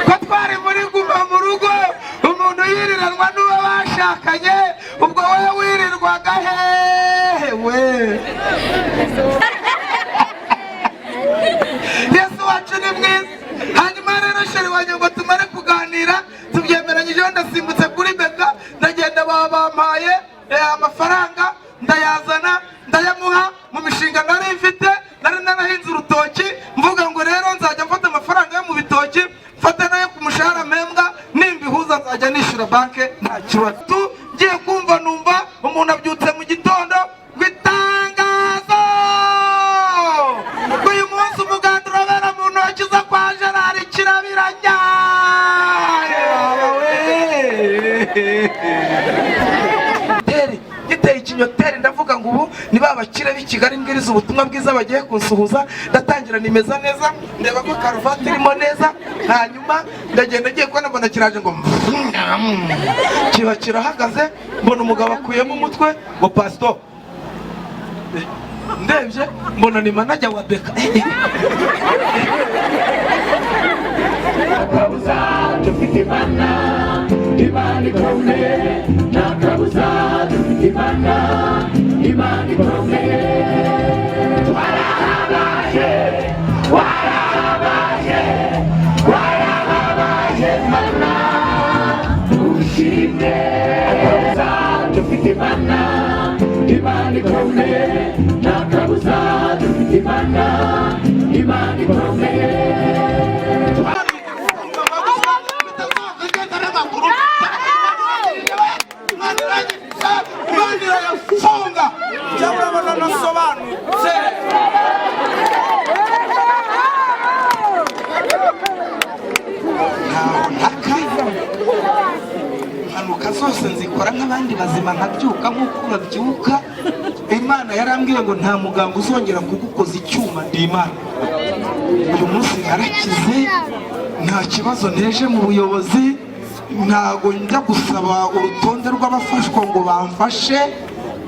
Ko twari muri guma mu rugo, umuntu yiriranwa n'uwo bashakanye, ubwo wowe wirirwaga hehe we? Yesu wacu ni mwiza. Hanyuma rero chéri wanjye, ngo tumare kuganira, tubyemeranyijeho, ndasimbutse kuri BK, ndagenda, baba bampaye amafaranga, ndayazana, ndayamuha. Mu mishinga nari mfite, nari narahinze urutoki, mvuga ngo rero nzajya mfata amafaranga yo mu bitoki, mfate nayo ku mushahara mpembwa, nimbihuza nzajya nishyura banke, nta kibazo. Ngiye kumva numva umuntu abyutse mu gitondo ngo itangazo, ngo uyu munsi umuganda urabera mu ntoki zo kwa Gerard Kirabiranya. Baba we! Teri giteye ikinyoteri, ndavuga ngo ubu ni ba bakire b'i Kigali mbwiriza ubutumwa bwiza bagiye kunsuhuza. Ndatangira nimeza neza, ndeba ko karuvati irimo neza, hanyuma ndagenda. Ngiye kubona mbona kiraje, ngo kiba kirahagaze, mbona umugabo akuyemo umutwe ngo "Pasito". Ndebye mbona ni manager wa BK. Kabuza dufite Imana, Imana ikomeye. Nta kabuza dufite Imana, Imana ikomeye. Warahabaye, warahabaye, warahabaye, Mana ushimwe. Kabuza dufite Imana, Imana ikomeye. Nta kabuza dufite Imana, Imana ikomeye. Ngenda n'amaguru, Imana irayafunga cyangwa urabona nasobanutse. Ntaho ntaka, impanuka zose nzikora nk'abandi bazima, nkabyuka nk'uko babyuka. Imana yarambwiye ngo nta muganga uzongera kugukoza icyuma, ndi Imana. Uyu munsi narakize, nta kibazo nteje mu buyobozi. Ntago njya gusaba urutonde rw'abafashwa ngo bamfashe,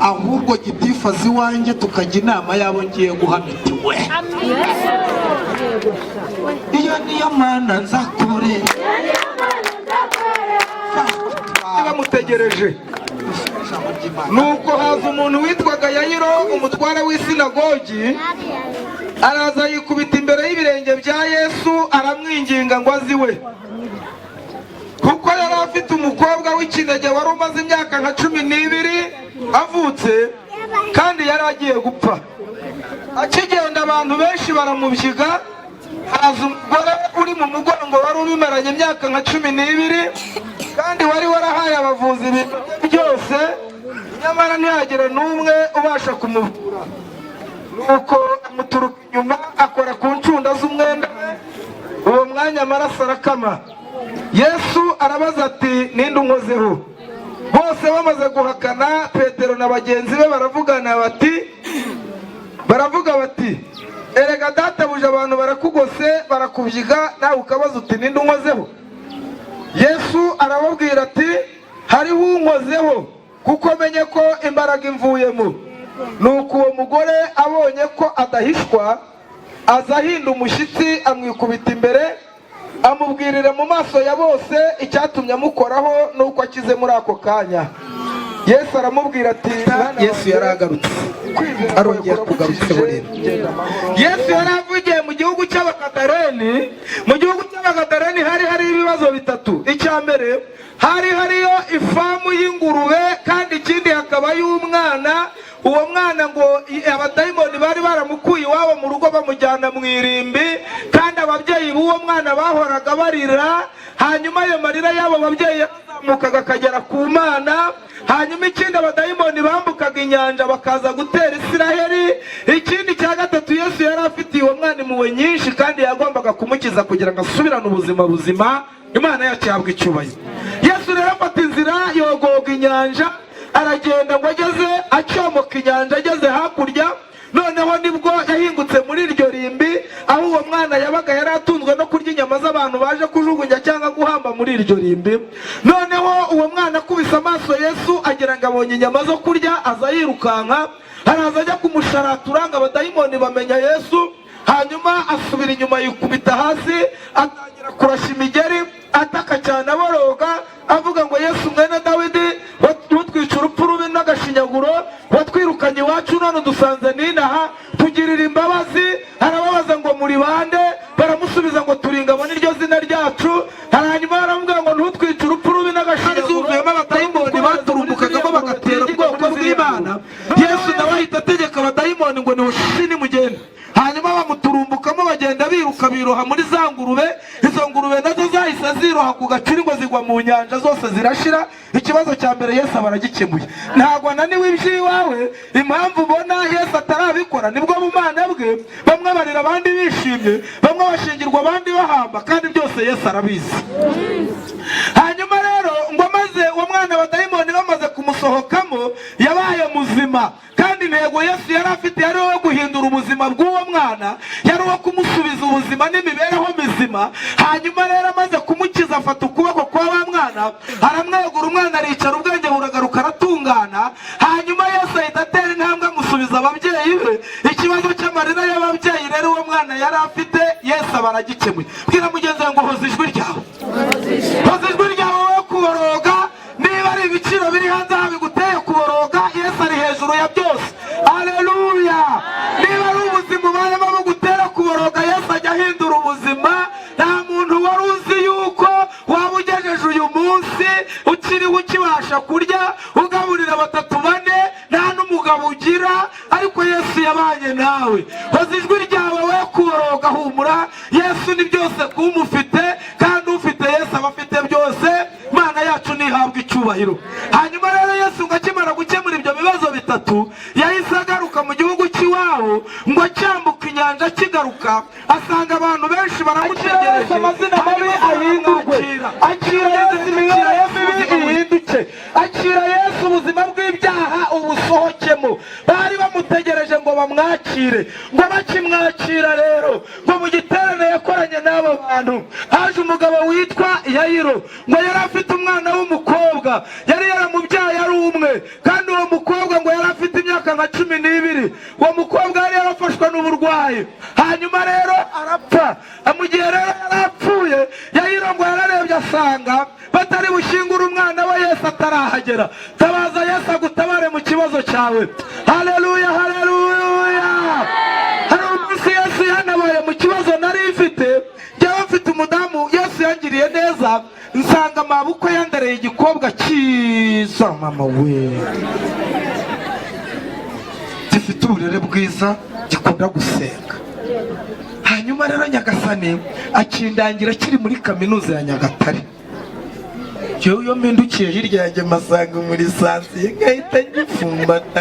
ahubwo gitifu azi iwanjye, tukajya inama y'abo ngiye guha mitiwe. Iyo niyo Mana nzakore. Bamutegereje. Nuko haza umuntu witwaga Yayiro, umutware w'isinagogi, araza yikubita imbere y'ibirenge bya Yesu, aramwinginga ngo aze iwe, kuko yari afite umukobwa w'ikinege wari umaze imyaka nka 12 avutse, kandi yari agiye gupfa. Akigenda abantu benshi baramubyiga. Haza umugore uri mu mugongo wari ubimaranye imyaka nka 12, kandi wari warahaye abavuzi ibintu bye byose, nyamara ntihagire n'umwe ubasha kumuvura. Nuko amuturuka inyuma, akora ku ncunda z'umwenda we, uwo mwanya amaraso arakama. Yesu arabaza ati: "Ninde unkozeho?" Bose bamaze guhakana, Petero na bagenzi be baravugana bati, baravuga bati: "Erega databuja, abantu barakugose, barakubyiga, nawe ukabaza uti 'Ninde unkozeho?'" Yesu arababwira ati: "Hariho unkozeho, kuko menye ko imbaraga imvuyemo." Nuko uwo mugore abonye ko adahishwa, aza ahinda umushyitsi, amwikubita imbere, amubwirira mu maso ya bose icyatumye amukoraho n'uko akize muri ako kanya. Yesu aramubwira ati: "Mwana." Yesu yaragarutse, arongera kugarutseho rero. Yesu yari avugiye mu gihugu cy'Abagadareni. Mu gihugu cy'Abagadareni hari hari ibibazo bitatu. Icya mbere, hari hariyo ifamu y'ingurube, kandi ikindi hakaba y'umwana. Uwo mwana ngo abadayimoni bari baramukuye iwabo mu rugo, bamujyana mu irimbi, kandi ababyeyi b'uwo mwana bahoraga barira. Hanyuma ayo marira y'abo babyeyi yarazamukaga akagera ku Mana. Hanyuma ikindi, abadayimoni bambukaga inyanja bakaza gutera Isiraheli. Ikindi cya gatatu, Yesu yari afitiye uwo mwana impuhwe nyinshi, kandi yagombaga kumukiza kugira ngo asubirane ubuzima buzima. Imana yacu yahabwa icyubahiro. Yesu rero afata inzira, yogoga inyanja, aragenda. Ngo ageze acyomoka inyanja, ageze hakurya, noneho nibwo yahingutse muri iryo rimbi aho uwo mwana yabaga. Yari atunzwe no kurya inyama z'abantu baje kujugunya cyangwa guhamba muri iryo rimbi. Noneho uwo mwana akubise amaso Yesu, agira ngo abonye inyama zo kurya, aza yirukanka, araza ajya kumusharatura, ngo abadayimoni bamenya Yesu. Hanyuma asubira inyuma, yikubita hasi, atangira kurasha imigeri. Ataka cyane, aboroga, avuga ngo: "Yesu mwene Dawidi, utwica urupfu rubi n'agashinyaguro, watwirukanye iwacu none udusanze n'inaha, tugirira imbabazi." Arababaza ngo: "Muri bande?" Baramusubiza ngo: "Turi ingabo, niryo zina ryacu." Hanyuma baramubwira ngo: "Ntutwice urupfu rubi n'agashinyaguro." Zuvuyemo abadayimoni baturumbukagamo bagatera ubwoko bw'Imana. Yesu nawe ahita ategeka abadayimoni ngo: "Nihoshi, nimugende." Hanyuma bamuturumbukamo, bagenda biruka, biroha muri za ngurube. Izo ngurube nazo zahise ziroha ku gaciri ngo zigwa mu nyanja, zose zirashira. Ikibazo cya mbere Yesu aba aragikemuye. Ntabwo ananiwe iby'iwawe. Impamvu ubona Yesu atarabikora, nibwo bumana bwe. Bamwe barira, abandi bishimye, bamwe bashingirwa, abandi bahamba, kandi byose Yesu arabizi. Hanyuma rero ngo maze uwo mwana abadayimoni bamaze kumusohokamo, yabaye muzima. Kandi intego Yesu yari afite yari uwo guhindura ubuzima bw'uwo mwana, yari uwo kumusubiza ubuzima n'imibereho mizima. Hanyuma rero amaze kumukiza, afata ukuboko kwa wa mwana aramwegura, umwana aricara, ubwenge buragaruka, aratungana. Hanyuma Yesu ahita atera intambwe amusubiza ababyeyi be. Ikibazo cy'amarira y'ababyeyi rero uwo mwana yari afite, Yesu aba aragikemuye. Bwira mugenzi wawe ngo: "Hoza ijwi ryawe, hoza ijwi ryawe, wowe kuboroga. Niba ari ibiciro biri hanze aha biguteye kuboroga, Yesu ari hejuru ya byose." Aleluya! Niba ari ubuzima ubayemo bugutera kuboroga, Yesu ajya ahindura ubuzima. Nta muntu wari uzi yuko waba ugejeje uyu munsi ukiriho, ukibasha kurya, ugaburira batatu, bane, nta n'umugabo ugira, ariko Yesu yabanye nawe. Hoza ijwi ryawe, we kuboroga, humura, Yesu ni byose kumufite, kandi ufite Yesu aba afite byose. Imana yacu ntihabwa icyubahiro. Hanyuma rero Yesu ngo akimara gukemura ibyo bibazo bitatu, yahise agaruka mu gihugu cy'iwabo. Ngo acyambuka inyanja akigaruka, asanga abantu benshi baramutegereje. Amazina mabi ahindurwe. Akira Yesu, imibereho mibi ihinduke. Akira Yesu, ubuzima bw'ibyaha ubusohokemo. Bari bamutegereje ngo bamwakire. Ngo bakimwakira rero, ngo mu giterane yakoranye n'abo bantu, haje umugabo witwa Yayiro. Ngo yari afite umwana w'umukobwa, yari yaramubyaye ari umwe, kandi uwo mukobwa ngo yari afite imyaka nka 12. Uwo mukobwa yari yarafashwe n'uburwayi, hanyuma rero arapfa. Mu gihe rero yari apfuye, Yayiro ngo yararebye asanga batari bushyingure umwana we Yesu atarahagera. Tabaza Yesu agutabare mu kibazo cyawe. Haleluya, haleluya! Hari umunsi Yesu yanabaye mu kibazo nari mfite. Njyewe mfite umudamu, Yesu yangiriye neza, nsanga mabukwe yandereye igikobwa cyiza, mama we, gifite uburere bwiza, gikunda gusenga. Hanyuma rero Nyagasani akindangira kiri muri kaminuza ya Nyagatare. Njyewe iyo mpindukiye hirya yanjye mpasanga muri sansiye, nkahita ngifumbata.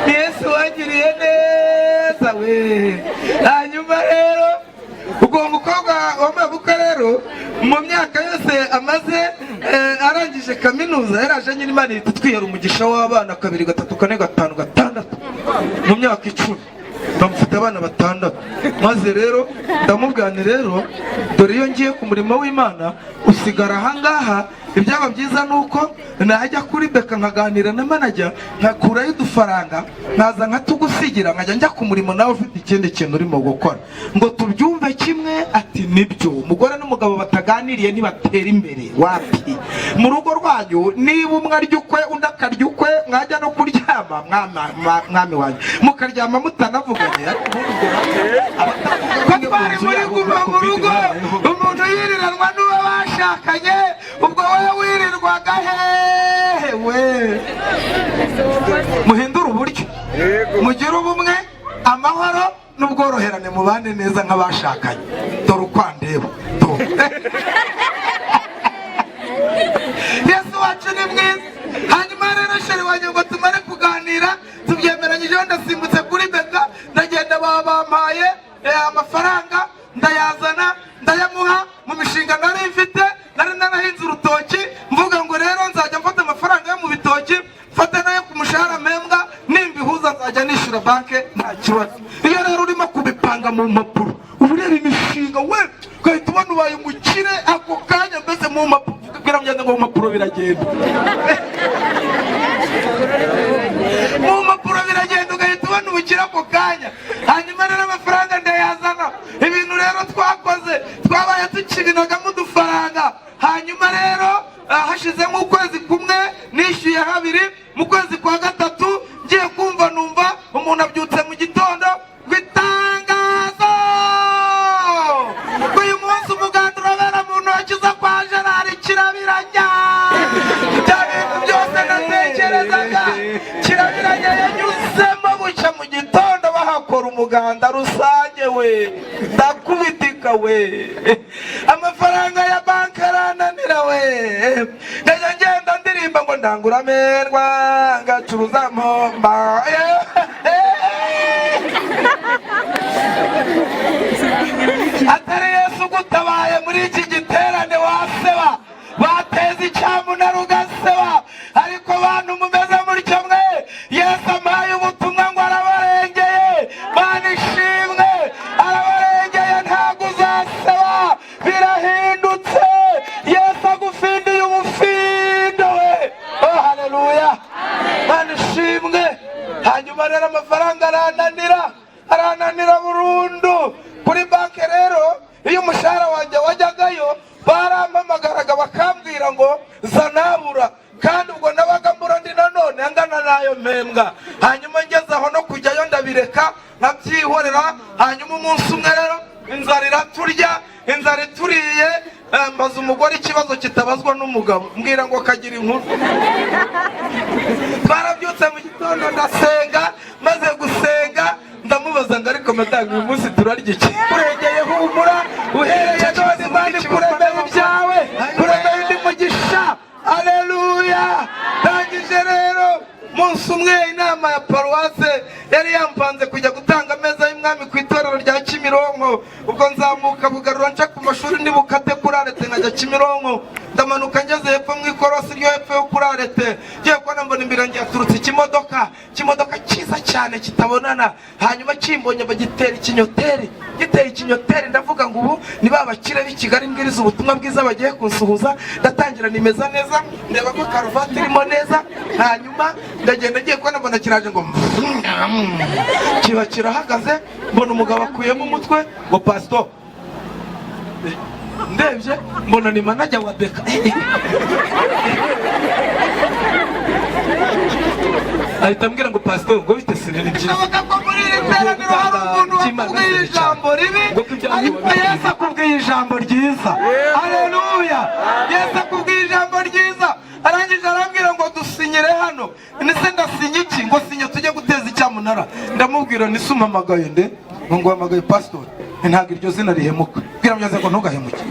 Yesu wangiriye neza we! Hanyuma rero ubwo mukobwa wa mabukwe rero, mu myaka yose amaze arangije kaminuza, yaraje nyine, Imana ihita itwihera umugisha w'abana kabiri, gatatu, kane, gatanu, gatandatu. Mu myaka 10 bamufite abana batandatu. Maze rero ndamubwira nti: "Rero dore iyo ngiye ku murimo w'Imana, usigara ahangaha. Ibyaba byiza ni uko najya kuri beka nkaganira na manager, nkakurayo udufaranga, nkaza nkatugusigira, nkajya njya ku murimo, nawe ufite ikindi kintu urimo gukora, ngo tubyumve kimwe." Ati: "Nibyo." Umugore n'umugabo bataganiriye ntibatera imbere, wapi. Mu rugo rwanyu niba umwe arya ukwe, undi akarya ukwe, mwajya no kuryama, mwami wanjye, mukaryama mutanavuganye. Ariko ubundi ubwo ko twari muri guma mu rugo, umuntu yiriranwa n'uwo bashakanye, ubwo wowe wirirwaga hehe we? Muhindure uburyo, mugire ubumwe, amahoro n'ubworoherane, mubane neza nk'abashakanye. Dore uko andeba. Yesu wacu ni mwiza. Hanyuma rero chéri wanjye ngo tumare kuganira, tubyemeranyijeho, ndasimbutse kuri beka, ndagenda, baba bampaye amafaranga, ndayazana, ndayamuha. Mu mishinga nari mfite, nari narahinze urutoki, mvuga ngo rero nzajya mfata amafaranga yo mu bitoki, mfate nayo ku mushahara mpembwa, nimbihuza nzajya nishyura banke, nta kibazo. Iyo rero urimo kubipanga mu mpapuro, uba ureba imishinga we, ugahita ubona ubaye umukire ako kanya. Mbese mu mpapuro, bwira mugenzi ngo: "Mu mpapuro biragenda, mu mpapuro biragenda." Ugahita ubona ubukire. umukire ako kanya. Hanyuma rero amafaranga ndayazana. Ibintu rero twakoze, twabaye tukibinagamo udufaranga. Hanyuma rero hashize nk'ukwezi kumwe nishyuye habiri, mu kwezi kwa gatatu ngiye kumva numva umuntu abyutse mu gitondo ngo itangazo, ngo uyu munsi umuganda urabera mu ntoki zo kwa Gerard Kirabiranya. Bya bintu byose natekerezaga, Kirabiranya yanyuzemo bucya mu gitondo bahakora umuganda rusange we, ndakubitika we, amafaranga ya banki arananira we. Ndajya ngenda ndirimba ngo ndangura amerwa ngacuruza mpomba. Atari Yesu gutabaye muri iki giterane waseba, bateza icyamunara ugaseba. Ariko bantu mumeze mutyo mwe, Yesu ampaye ubutumwa ngo arabarengeye. Mana ishimwe, arabarengeye, ntabwo uzaseba, birahindutse. Yesu agufindiye ubufindo we. Oh, haleluya, Mana ishimwe. Hanyuma rero amafaranga arananira, arananira burundu kuri banki. Rero iyo umushahara wanjye wajyagayo, barampamagaraga bakambwira ngo zanabura, kandi ubwo nabaga mbura ndi nanone angana n'ayo mpembwa. Hanyuma ngeze aho no kujyayo ndabireka nkabyihorera. Hanyuma umunsi umwe rero inzara iraturya, inzara ituriye, mbaza umugore ikibazo kitabazwa n'umugabo, mbwira ngo kagira inkuru. Twarabyutse mu gitondo ndasenga, maze gusenga ndamubaza ngo ariko madamu, uyu munsi turarya iki? Urengeye, humura, uhereye none Imana ikuremeye ibyawe, kuremeye undi mugisha. Aleluya. Ndangije rero, munsi umwe inama ya paruwase yari yampanze kujya gutanga ameza y'umwami ku itorero rya Kimironko. Ubwo nzamuka Bugarura, nca ku mashuri, ndibukate kuri arete nkajya Kimironko. Ndamanuka ngeze hepfo mu ikorosi ryo hepfo yo kuri arete, ngiye kubona mbona imbere yanjye haturutse ikimodoka, ikimodoka cyiza cyane kitabonana. Hanyuma kimbonye bagitera ikinyoteri, giteye ikinyoteri, ndavuga ngo ubu ni ba bakire b'i Kigali mbwiriza ubutumwa bwiza bagiye kunsuhuza. Ndatangira nimeza neza, ndeba ko karuvati irimo neza, hanyuma ndagenda. Ngiye kubona mbona kiraje ngo kiba kirahagaze, mbona umugabo akuyemo umutwe ngo pasito. Ndebye mbona ni manager wa BK. Ahita ambwira ngo pasito, ngo bite? Sinari byiza. Bishoboka ko muri iri teraniro hari umuntu wakubwiye ijambo ribi, ariko Yesu akubwiye ijambo ryiza. Aleluya, Yesu akubwiye ijambo ryiza. Arangije arambwira ngo dusinyire hano. Nise ndasinya iki? Ngo sinya tujye guteza icyamunara. Ndamubwira nise umpamagaye nde? Ngo nguhamagaye pasitori. Ntabwo iryo zina rihemuka. Bwira mugenzi ngo ntugahemuke.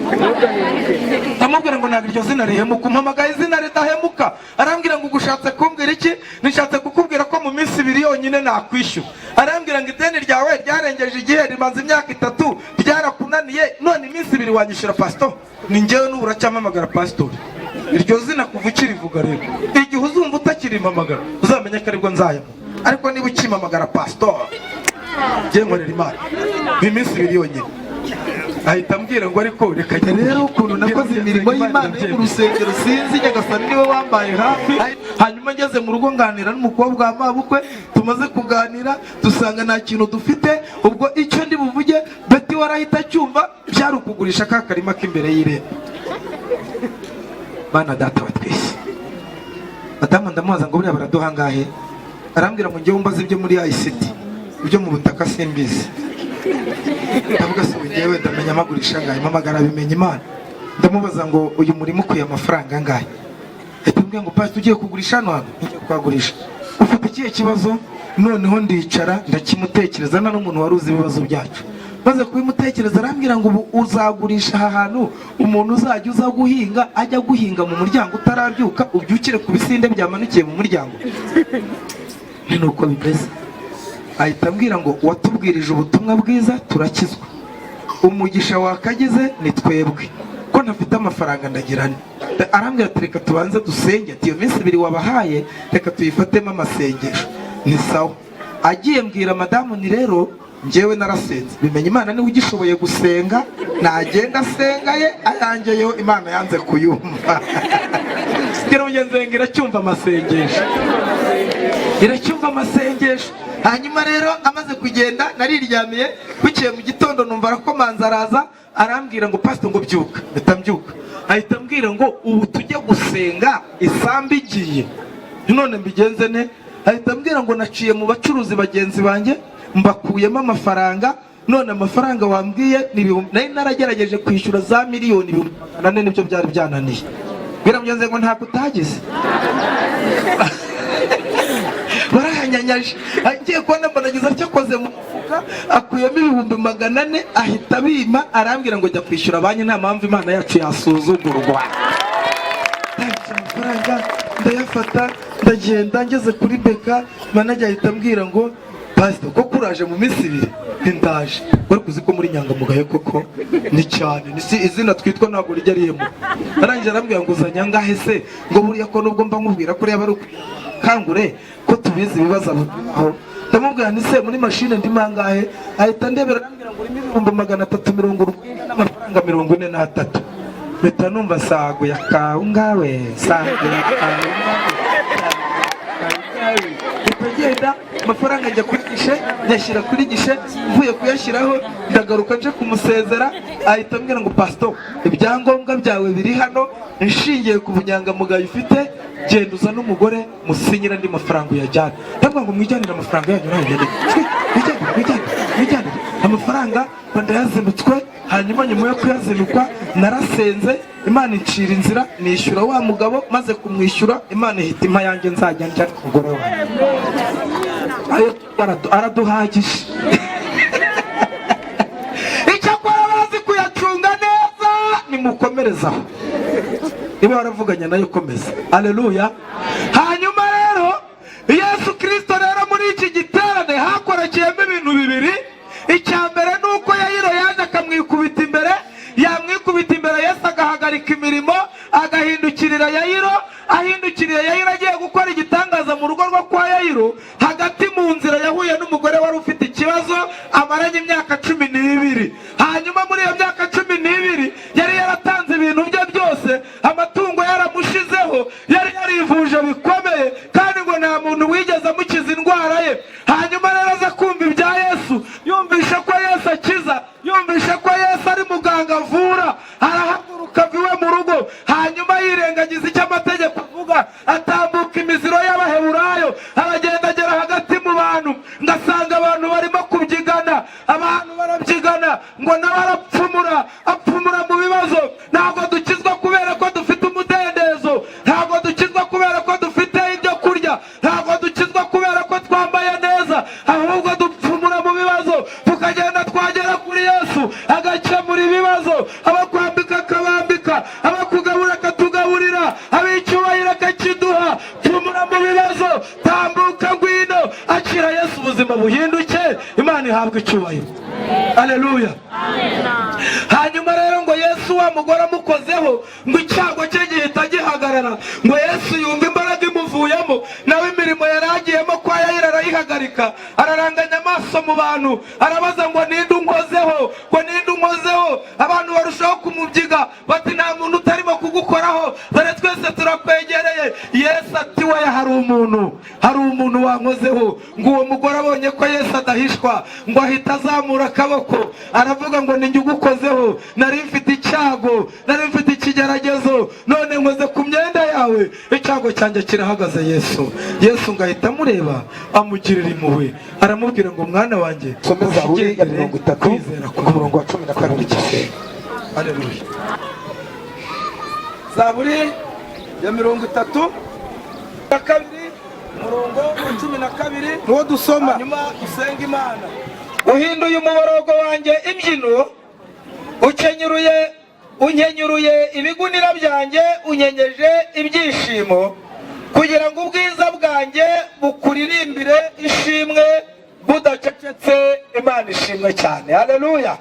Ndamubwira ngo ntabwo iryo zina rihemuka, umpamagaye izina ridahemuka. Arambwira ngo ugushatse kumbwira iki? Nishatse kukubwira ko mu minsi ibiri yonyine nakwishyura. Arambwira ngo ideni ryawe ryarengeje igihe, rimaze imyaka 3, ryarakunaniye, none iminsi 2 wanyishyura pasito? Ni njyewe n'ubu uracyampamagara pasitori. Iryo zina kuva ukirivuga rero, igihe uzumva utakirimpamagara uzamenye ko aribwo nzahemuka. Ariko niba ukimpamagara pasitori, njye nkorera Imana ni iminsi 2 yonyine. Ahita ambwira ngo ariko reka njye. Rero ukuntu nakoze imirimo y'Imana yo mu rusengero sinzi, Nyagasani niwe wambaye hafi. Hanyuma ngeze mu rugo nganira n'umukobwa wa mabukwe, tumaze kuganira dusanga nta kintu dufite. Ubwo icyo ndi buvuge Beti warahita acyumva, byari ukugurisha ka karima k'imbere y'irembo. Bana data wa twese, madamu ndamubaza ngo buriya baraduha angahe? Arambwira ngo njyewe umbaze ibyo muri ICT, ibyo mu butaka simbizi. Ndavuga se ubu njyewe ndamenya amagurisha angahe? Mpamagara bimenya Imana, ndamubaza ngo uyu murimo ukwiye amafaranga angahe? Ahita ambwira ngo pastor, ugiye kugurisha hano hantu? Ngiye kuhagurisha. Ufite ikihe kibazo? Noneho ndicara ndakimutekereza, nta n'umuntu wari uzi ibibazo byacu. Maze kubimutekereza arambwira ngo ubu uzagurisha aha hantu, umuntu uzajya uza guhinga ajya guhinga mu muryango utarabyuka, ubyukire ku bisinde byamanukiye mu muryango. Ni nuko bimeze. Ahita ambwira ngo watubwirije ubutumwa bwiza turakizwa, umugisha wakagize ni twebwe, ko ntafite amafaranga ndagira nte? Arambwira ati reka tubanze dusenge, ati iyo minsi 2 wabahaye reka tuyifatemo amasengesho. Ni sawa. Agiye mbwira madamu ni rero njyewe narasenze, bimenya Imana niwe ugishoboye gusenga, nagenda asenga ye, ayangeyeho Imana yanze kuyumva. Ngira mugenzi wanjye iracyumva amasengesho. Iracyumva amasengesho. Hanyuma rero amaze kugenda nariryamiye. Bukeye mu gitondo numva arakomanza, araza arambwira ngo: "Pastor," ngo, "byuka." Mpita mbyuka, ahita ambwira ngo: "Ubu tujye gusenga isambu igiye, none mbigenze ne?" Ahita ambwira ngo: "Naciye mu bacuruzi bagenzi banjye mbakuyemo amafaranga, none amafaranga wambwiye ni ibihumbi nari naragerageje kwishyura za miliyoni 400,000, nibyo byari byananiye." Bwira mugenzi ngo: "Ntabwo utagize barahanyanyaje." Agiye kubona mbona agize atyo, akoze mu mufuka akuyemo 400,000, ahita abima, arambwira ngo: "Jya kwishyura banki, nta mpamvu Imana yacu yasuzugurwa." Ndangije amafaranga ndayafata, ndagenda. Ngeze kuri BK, manager ahita ambwira ngo: "Pastor, koko uraje mu minsi 2?" Ntindaje. Wari kuzi ko muri nyangamugayo koko ni cyane ni si izina twitwa ntabwo rijya rihemo. Arangije arambwira ngo: "Uzanye angahe se?" Ngo buriya ko nubwo mba nkubwira ko yaba ari kangure ko tubizi ibibazo aho. Ndamubwira nti: "Se muri mashine ndimo angahe?" Ahita ndebera, arambwira ngo: "Urimo 390,443 n'amafaranga." Mpita numva saguye akawungawe, saguye akawungawe. Mpita ngenda, amafaranga njya kuri guichet, nyashyira kuri guichet. Mvuye kuyashyiraho ndagaruka nje kumusezera, ahita ambwira ngo: "Pastor, ibyangombwa byawe biri hano, nshingiye ku bunyangamugayo ufite, genda uzane umugore musinyira andi mafaranga uyajyane." Ndavuga ngo: "Mwijyanire amafaranga yanyu nawe ugende, mwijyanire, mwijyanire, mwijyanire amafaranga." Ndayazinutswe. Hanyuma nyuma yo kuyazinukwa narasenze, Imana incira inzira, nishyura wa mugabo. Maze kumwishyura, Imana ihita impa yanjye nzajya njya umugore wanjye. Ayo araduhagije, icyakora bazi kuyacunga neza. Nimukomerezaho, niba waravuganye nayo komeza. Aleluya. Hanyuma rero Yesu Kirisito rero muri iki giterane hakorekeyemo ibintu bibiri. Icya mbere ni uko Yayiro yaje akamwikubita imbere. Yamwikubita imbere, Yesu agahagarika imirimo, agahindukirira Yayiro. Ahindukiriye Yayiro, agiye gukora igitangaza mu rugo rwo kwa Yayiro, hagati mu nzira yahuye n'umugore wari ufite ikibazo amaranye imyaka 12. Hanyuma muri iyo myaka 12 yari yaratanze ibintu bye byose, amatungo yaramushizeho, yari yarivuje bikomeye, kandi ngo nta muntu wigeze amukiza indwara ye. Hanyuma rero aza kumva ibya Yesu, yumvisha ko Yesu akiza, yumvisha ko Yesu ari muganga avura, arahaguruka ava iwe mu rugo. Hanyuma yirengagiza icyo amategeko avuga, atambuka imiziro y'Abaheburayo, aragenda agera hagati mu bantu, ngasanga abantu barimo kubyigana. Abantu barabyigana, ngo nawe arapfumura, apfumura mu bibazo. Ntabwo dukizwa kubera ko dufite umudendezo, ntabwo dukizwa kubera ko dufite ibyo kurya, ntabwo dukizwa kubera ko twambaye neza, ahubwo dupfumura mu bibazo, tukagenda twagera kuri Yesu agakemura ibibazo. Abakwambika akabambika, abakugaburira akatugaburira, abicyubahiro akakiduha. Pfumura mu bibazo, tambuka, ngwino, akira Yesu, ubuzima buhinduke, Imana ihabwa icyubahiro. Aleluya. Hanyuma rero ngo Yesu wa mugore amukozeho, ngo icyago cye gihita gihagarara. Ngo Yesu yumva imbaraga imuvuyemo, nawe imirimo yari agiyemo kwa Yayiro arayihagarika, araranganya amaso mu bantu, arabaza ngo: "Ninde unkozeho?" Ngo: "Ninde unkozeho?" Abantu barushaho kumubyiga, bati: "Nta muntu utarimo kugukoraho, dore twese turakwegereye." Yesu ati: "We, hari umuntu, hari umuntu wankozeho." Ngo uwo mugore abonye ko Yesu adahishwa, ngo ahita azamura akaboko, aravuga ngo: "Ninjye ugukozeho, nari mfite icyago, nari mfite ikigeragezo, none nkoze ku myenda yawe, icyago cyanjye kirahagaze." Yesu ngo ahita amureba, amugirira impuhwe, aramubwira ngo: "Mwana wanjye, Some Zaburi ya 30 kwizera ku murongo wa 12. Haleluya. Zaburi ya 32, umurongo wa 12 niwo dusoma, hanyuma dusenga Imana. Uhinduye umuborogo wanjye imbyino, ukenyuruye, unkenyuruye ibigunira byanjye, unyenyeje ibyishimo, kugira ngo ubwiza bwanjye bukuririmbire ishimwe budacecetse. Imana ishimwe cyane. Haleluya.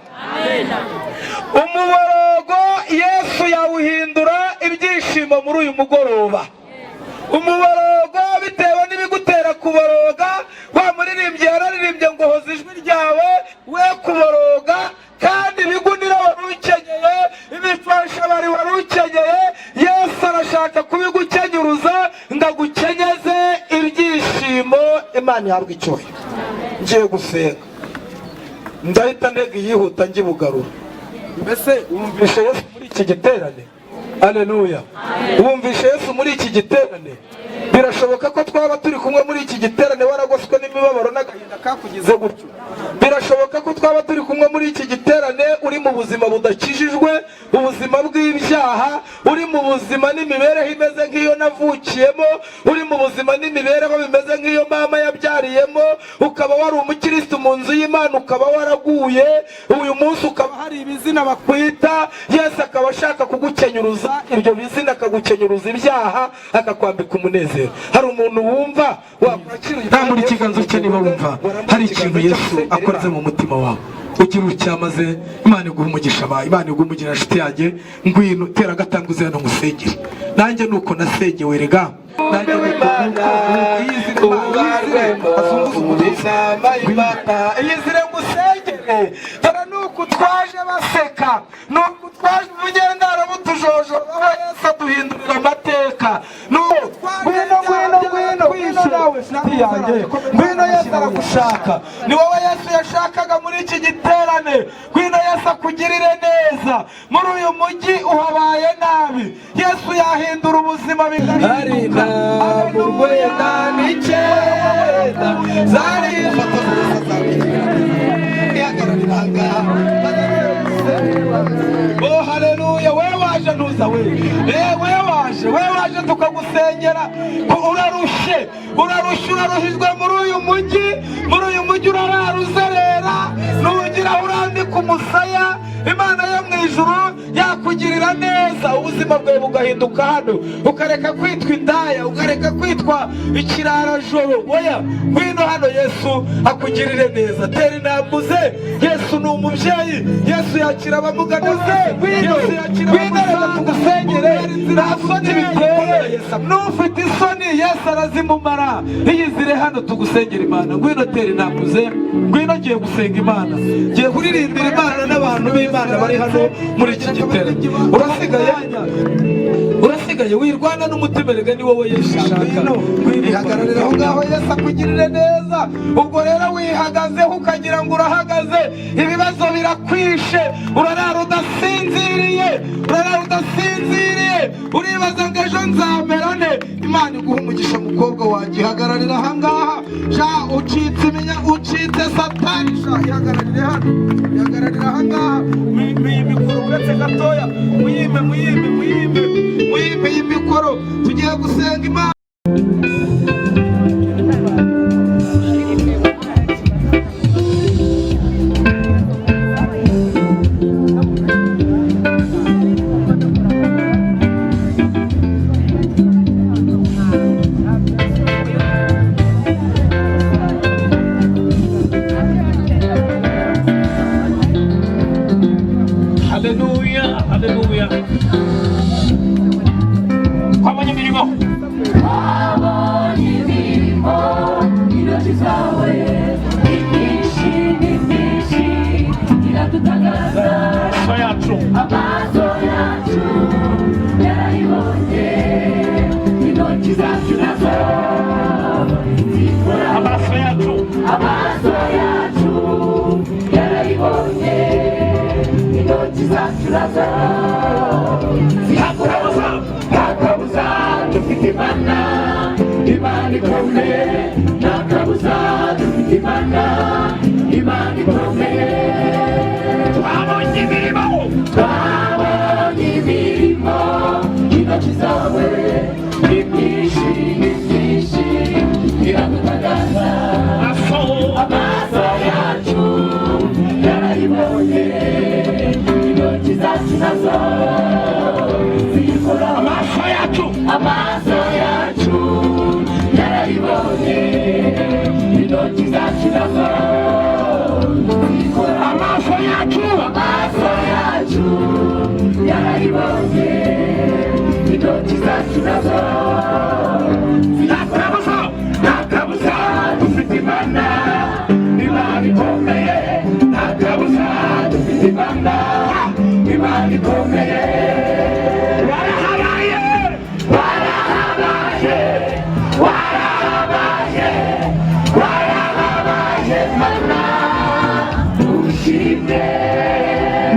Umuborogo Yesu yawuhindura ibyishimo muri uyu mugoroba. Umuborogo bitewe n'ibigutera kuboroga, wa muririmbyi yararirimbye ngo: "Hoza ijwi ryawe we kuboroga," kandi ibigunira wari ukenyeye, ibifashabari wari ukenyeye, Yesu arashaka kubigukenyuruza ngo agukenyeze ibyishimo. Imana ihabwa icyubahiro. Ngiye gusenga, ndahita ntega iyihuta ngibugarura. Mbese wumvishe Yesu muri iki giterane? Aleluya! Wumvishe Yesu muri iki giterane? Birashoboka ko twaba turi kumwe muri iki giterane waragoswe n'imibabaro n'agahinda kakugize gutyo. Birashoboka ko twaba turi kumwe muri iki giterane uri mu buzima budakijijwe, ubuzima bw'ibyaha, uri mu buzima n'imibereho imeze nk'iyo navukiyemo, uri mu buzima n'imibereho bimeze nk'iyo mama yabyariyemo, ukaba wari umukirisitu mu nzu y'Imana, ukaba waraguye, uyu munsi ukaba hari ibizina bakwita. Yesu akaba ashaka kugukenyuruza ibyo bizina, akagukenyuruza ibyaha, akakwambika umunezero. Hari umuntu wumva wakwakira? Rambura ikiganza cye niba wumva hari ikintu Yesu akoze mu mutima wawe. Ugira utya maze Imana iguha umugisha. Ba Imana iguha umugisha, nshuti yanjye. Ngwino tera agatambwe uze hano ngusengere. Nanjye nuko nasengewe rega, nanjye nuko nuko iyizire Imana, azunguze umutwe. Inama y'Imana, iyizire ngusengere. Dore nuko twaje baseka, nuko twaje ubugendaro butujojobaho, Yesu aduhindurira amateka. Nuko ngwino, ngwino, ngwino, ngwino nawe nshuti yanjye, ngwino. Yesu aragushaka, ni wowe Yesu yashakaga muri iki giterane. Ngwino Yesu akugirire neza. Muri uyu mujyi uhabaye nabi, Yesu yahindura ubuzima bigahinduka. Mu rwenda n'icyenda zari Ihagararira ahangaha. Oh haleluya! We waje ntuza we, we waje, we waje tukagusengera. Ko urarushye, urarushye, uraruhijwe muri uyu mujyi, muri uyu mujyi urarara uzerera, nugira aho urambika umusaya. Imana yo mu ijuru yakugirira neza, ubuzima bwawe bugahinduka hano, ukareka kwitwa indaya, ukareka kwitwa ikirarajoro. Oya, ngwino hano Yesu akugirire neza. Tera intambwe uze. Yesu ni umubyeyi, Yesu yakira abamugana. Uze, ngwino, ngwino reka tugusengere. Nta soni biteye, n'ufite isoni Yesu arazimumara. Iyizire hano tugusengere Imana. Ngwino tera intambwe uze, ngwino. Ngiye gusenga Imana, ngiye kuririmbira Imana n'abantu b'Imana bari hano muri iki giterane. Urasigaye, urasigaye, wirwana n'umutima rega, ni wowe Yesu ashaka. Ihagararira Aho ngaho Yesu akugirire neza. Ubwo rero wihagazeho ukagira ngo urahagaze, ibibazo birakwishe, urarara udasinziriye, urarara udasinziriye, uribaza ngo ejo nzamera nte? Imana iguha umugisha, mukobwa wanjye. Ihagararira aha ngaha sha, ucitse iminya, ucitse Satani sha. Ihagararire hano, ihagararira aha ngaha. Iyi mikoro uretse gatoya, muyime, muyime, muyime, muyime iyi mikoro, tugiye gusenga Imana. Haleluya, haleluya! Twabonye imirimo. Twabonye imirimo intoki zawe, ni myinshi, ni myinshi, iradutangaza. Amaso yacu. Amaso yacu yarayibonye, intoki zacu nazo zikora. Amaso yacu. Amaso yacu yarayibonye, intoki zacu nazo Nta kabuza. Nta kabuza dufite Imana, Imana ikomeye. Nta kabuza dufite Imana, Imana ikomeye. Twabonye imirimo. Twabonye imirimo intoki zawe, ni myinshi, ni myinshi, iradutangaza. Amaso. Amaso yacu yarayibonye, intoki zacu nazo zikora. Amaso yacu. Amaso yacu yarayibonye, intoki zacu nazo zikora. Amaso yacu. Amaso yacu yarayibonye, intoki zacu nazo. Nta kabuza. Nta kabuza dufite Imana, Imana ikomeye. Nta kabuza dufite Imana, Imana ikomeye. Warahabaye. Warahabaye, warahabaye, warahabaye. Dushimye.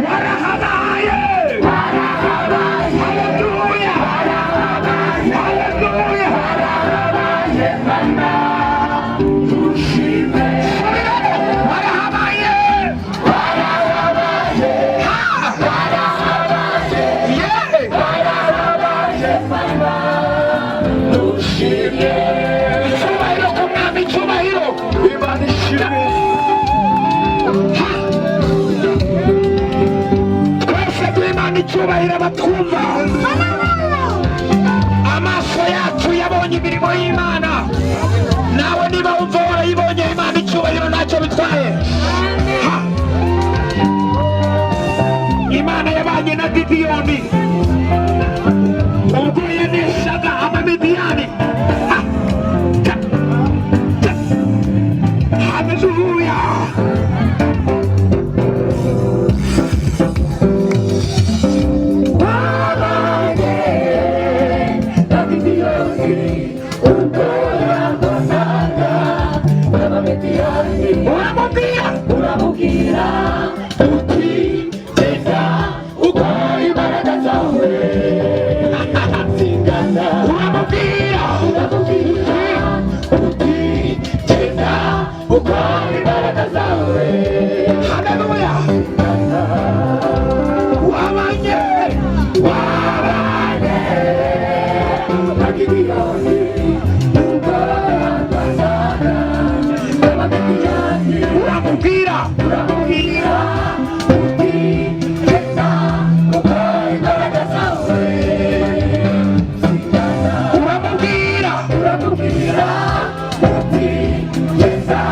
Warahabaye. Warahabaye. Haleluya. Warahabaye. Haleluya. Warahabaye Mana. Dushime. Subiramo. Warahabaye. Warahabaye. Warahabaye. Yeah. Warahabaye Mana. Dushimye. Icyubahiro ku mwami, icyubahiro. Imana ishimwe. Twese duhe Imana icyubahiro abatwumva. Amaso yacu yabonye imirimo y'Imana. Nawe niba wumva warayibonye, Imana icyubahiro ntacyo bitwaye. Ha! Imana yabanye na Gidiyoni ubwo yaneshaga Abamidiyani. Ha! Ta! Ta! Haleluya. Wabanye na Gidiyoni ubwo yarwanaga n'Abamidiyani. Uramubwira. Uramubwira uti genda uko imbaraga zawe zingana. Uramubwira. Uramubwira uti genda uko imbaraga zawe. Haleluya. Wabanye. Wabanye na Gidiyoni ubwo yarwanaga n'Abamidiyani. Uramubwira. Uramubwira uti genda uko imbaraga zawe zingana. Uramubwira. Uramubwira uti genda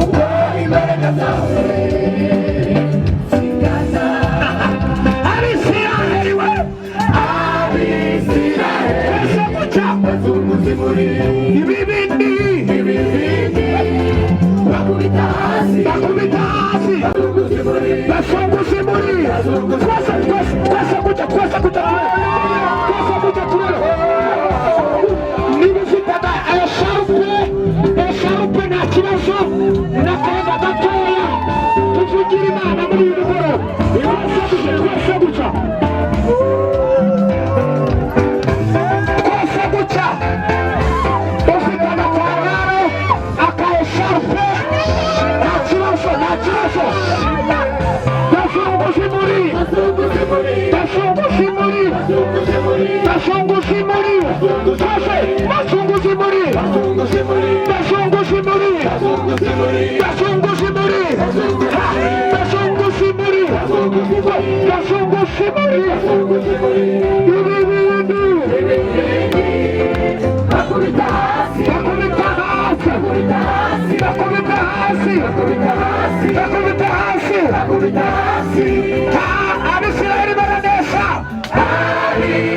uko imbaraga zawe zingana. Abisiraheli we. Abisiraheli Twese gutya. bazunguza muri Ibibindi. ibibindi bakubita hasi. Bakubita hasi. Bazunguza muri. Basunguza imuri. Twese, twese, twese gutya, twese gutya turebe. Twese gutya turebe. Niba ufite esharupe, esharupe nta kibazo, n'akenda gatoya. Tuvugire Imana muri uyu mugoroba. Twese gutya, twese gutya. Twese gutya. Ufite agatambaro, aka esharupe, nta kibazo, nta kibazo. Basunguza imuri. Bazunguza muri. Basunguza imuri. Bazunguza muri. Basunguza imuri. Twese, basunguza imuri. Bazunguza muri. Basunguza imuri. Bazunguza muri. Basunguza imuri. Ha! Basunguza imuri. Basunguza imuri. Bazunguza muri. Ibibindi. Bakubita hasi. Bakubita hasi. Bakubita hasi. Bakubita hasi. Bakubita hasi. Bakubita hasi. Bakubita hasi. Ha! Abisirayeli baranesha.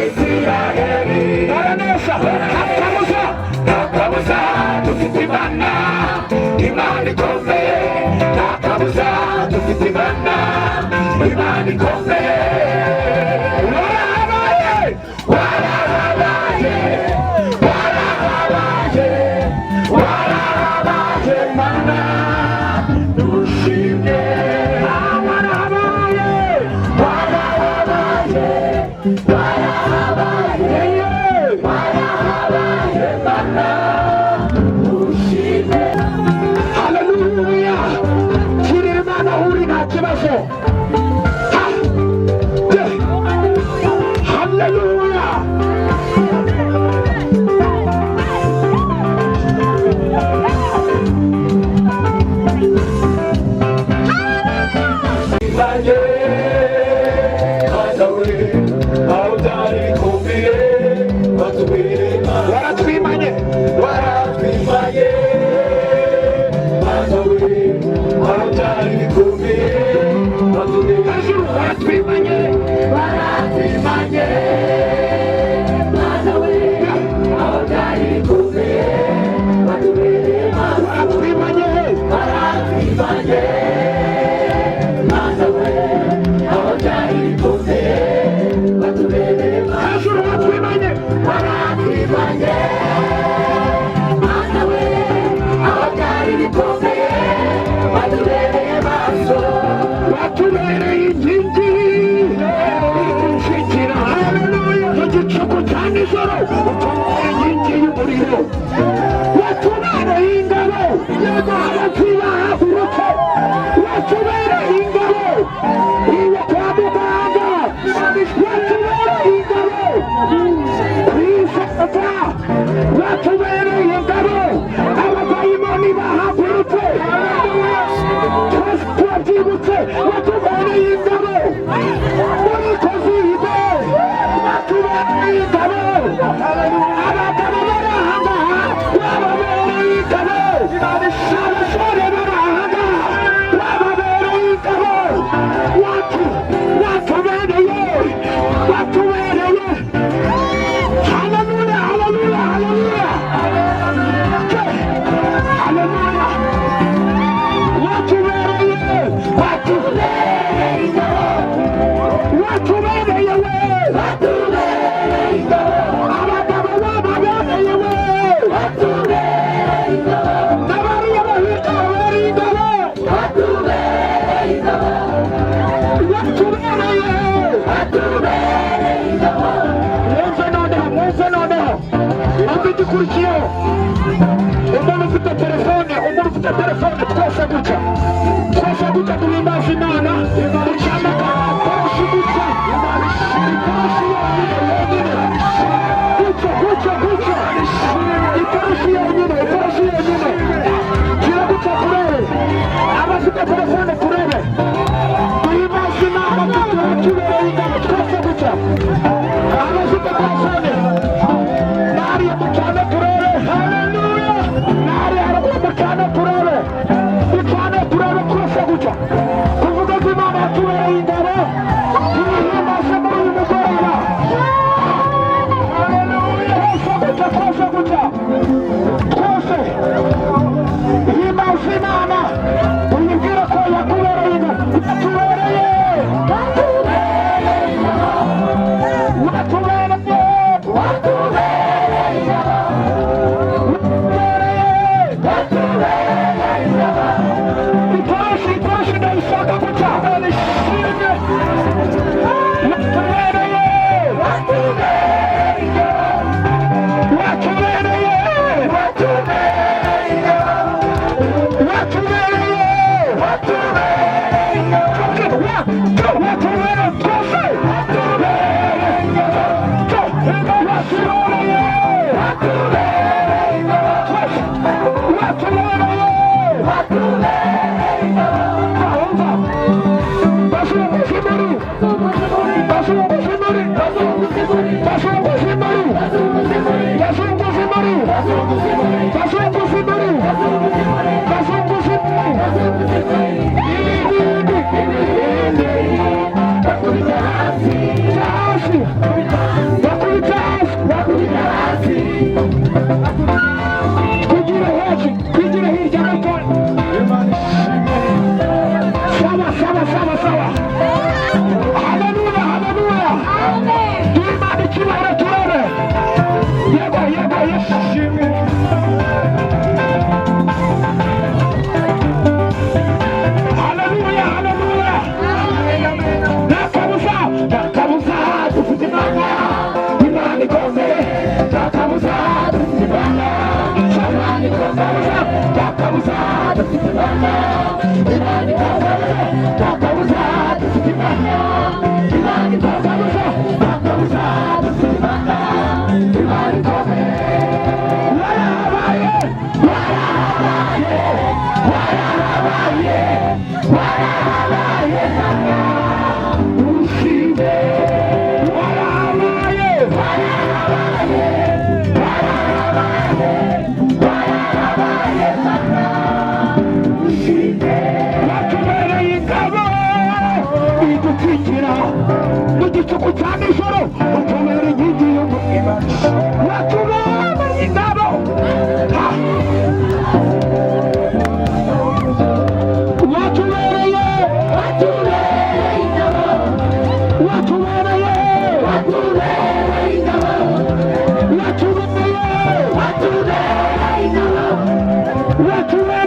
Abisirayeli Baranesha. Nta kabuza. nta kabuza dufite Imana, Imana ikomeye. Nta kabuza dufite Imana, Imana ikomeye. Warahabaye. Warahabaye. Warahabaye. Warahabaye Mana. Dushimye. Warahabaye. Warahabaye. Warahabaye. Warahabaye Mana. Dushimye. Haleluya. Kirira Imana aho uri nta kibazo. Ha! De! Haleluya. Imanye, Mana we, aho byari bikomeye, batubere Imana. Waratwimanye. Waratwimanye, Mana we, aho byari bikomeye, batubere. Hejuru waratwimanye. Waratwimanye, Mana we, aho byari bikomeye, batubere Imana. Waratwimanye. Waratwimanye, Mana we, aho byari bikomeye, batubere Imana. Hejuru waratwimanye. Waratwimanye, Mana we, aho byari bikomeye, batubereye. Turabyibutse, watubereye ingabo muri COVID, watubereye ingabo. Abagabo bari ahangaha wababereye ingabo, abasore bari ahangaha wababereye ingabo. Watubereye, watubereye. Haleluya, haleluya, haleluya, haleluya! Watubereye, watubereye ingabo, watubereye we, watubereye ingabo. Abagabo bababereye we, watubereye ingabo. N'abariya bahirya babereye ingabo, watubereye ingabo, watubereye, watubereye ingabo. Mwumve noneho, mwumve noneho, umva igikurikiyeho. Umuntu ufite telefone, umuntu ufite telefone, twese gutya, twese gutya, duhimbaza Imana. Ducana akatoroshi gutya, itoroshi yonyine, yonyine, gutya, gutya, gutya, itoroshi yonyine, itoroshi yonyine. Gira gutya turebe, abafite telefone turebe, duhimbaza Imana, tubereye ingabo, twese gutya. Abafite telefone nariya mucane turebe. Haleluya! Nariya haruguru mucane turebe, mucane turebe, twese gutya, tuvuge ko Imana yatubereye ingabo, tuyihimbaze muri uyu mugoroba. Haleluya! Twese gutya, twese gutya, twese himbaza Imana, uyibwire ko yakubereye ingabo. Yatubereye, watubereye, watubereye ingabo, watubereye, watubereye ingabo. Itoroshi, itoroshi ndayishaka gutya. Watubereye, watubereye ingabo, watubereye, watubereye ingabo, watubereye, watubereye ingabo, watubereye twese, watubereye ingabo, watubereye, watubereye ingabo twese, watubereye, watubereye ingabo. Umva, bazunguza imuri, bazunguza imuri, bazunguza imuri, bazunguza imuri, bazunguza imuri, bazunguza imuri. Ibindi, ibindi, bakubita hasi, hasi, bakubita hasi, bakubita hasi. Twigire hasi, twigire hirya gato. Sawa, sawa, sawa, sawa. Haleluya, haleluya! Duhe Imana icyubahiro turebe. Yego, yego, yego. Haleluya, haleluya! Nta kabuza, nta kabuza, dufite Imana, Imana ikomeye. Nta kabuza, dufite Imana, Imana ikomeye. Nta kabuza, dufite Imana, Imana ikomeye. Nta kabuza, dufite Imana, Imana ikomeye. Nta kabuza, dufite Imana, Imana ikomeye. Warabaye, warabaye, warabaye, warabaye, Mana ushime. Warabaye, warabaye, warabaye, warabaye, Mana ushime. Watubereye ingabo idutwikira mu gicuku cya nijoro, utubera inkingi y'umuriro, watubereye ingabo. Ha! Watubereye, watubereye ingabo, watubereye, watubereye ingabo, watubereye, watubereye ingabo, watubereye.